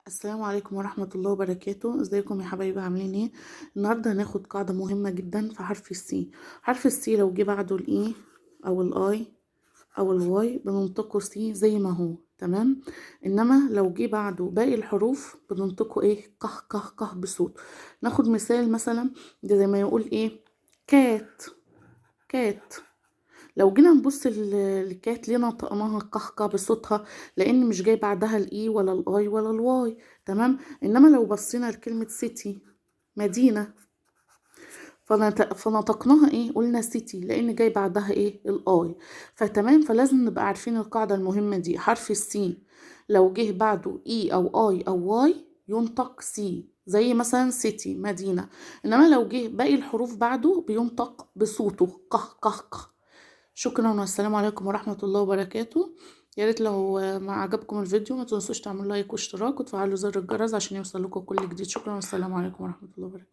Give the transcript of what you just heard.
السلام عليكم ورحمة الله وبركاته. ازيكم يا حبايبي؟ عاملين ايه؟ النهاردة هناخد قاعدة مهمة جدا في حرف ال C. حرف ال C لو جه بعده ال E او ال I او ال Y بننطقه C زي ما هو، تمام؟ انما لو جه بعده باقي الحروف بننطقه ايه؟ قه قه قه بصوت. ناخد مثال، مثلا ده زي ما يقول ايه؟ cat cat. لو جينا نبص لل cat ليه نطقناها قهقه بصوتها؟ لان مش جاي بعدها ال E ولا ال I ولا ال Y، تمام؟ انما لو بصينا لكلمه city مدينه فنطقناها ايه؟ قلنا city لان جاي بعدها ايه؟ ال I. فتمام، فلازم نبقى عارفين القاعده المهمه دي. حرف ال C لو جه بعده E او I او Y ينطق C، زي مثلا city مدينه. انما لو جه باقي الحروف بعده بينطق بصوته قه قه قه. شكرا والسلام عليكم ورحمة الله وبركاته. يا ريت لو ما عجبكم الفيديو ما تنسوش تعملوا like واشتراك وتفعلوا زر الجرس عشان يوصل لكم كل جديد. شكرا والسلام عليكم ورحمة الله وبركاته.